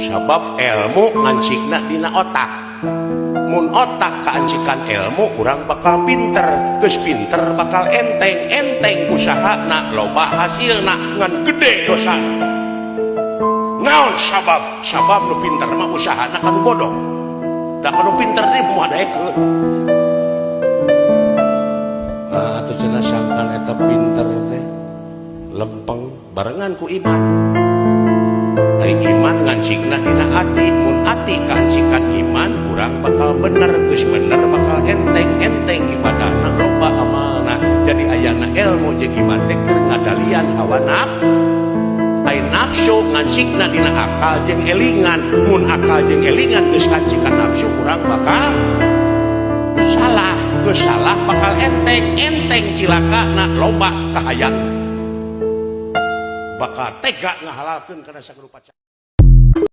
Sabab ilmu ngancikna dina otak. Mun otak kaancikan ilmu, urang bakal pinter. Geus pinter bakal enteng, enteng usahana loba hasilna, ngan gede dosa. Naon sabab? Sabab nu pinter mah usahana kanu bodoh. Da kanu pinter nih moal daekeun. Ah, atuh cenah sangkan eta pinter teh lempeng barengan ku iman. Ai iman ngancikna dina ati, mun ati kaancikan iman, urang bakal bener, geus bener bakal enteng, enteng ibadahna loba amalna. Jadi ayana ilmu jeung iman teh keur ngadalian hawa nafsu. Ai nafsu ngancikna dina akal jeung elingan, mun akal jeung elingan geus kancikan nafsu, urang bakal salah, geus salah bakal enteng, enteng cilakana loba kahayang. Bakal tega ngahalalkeun kana sagrupa.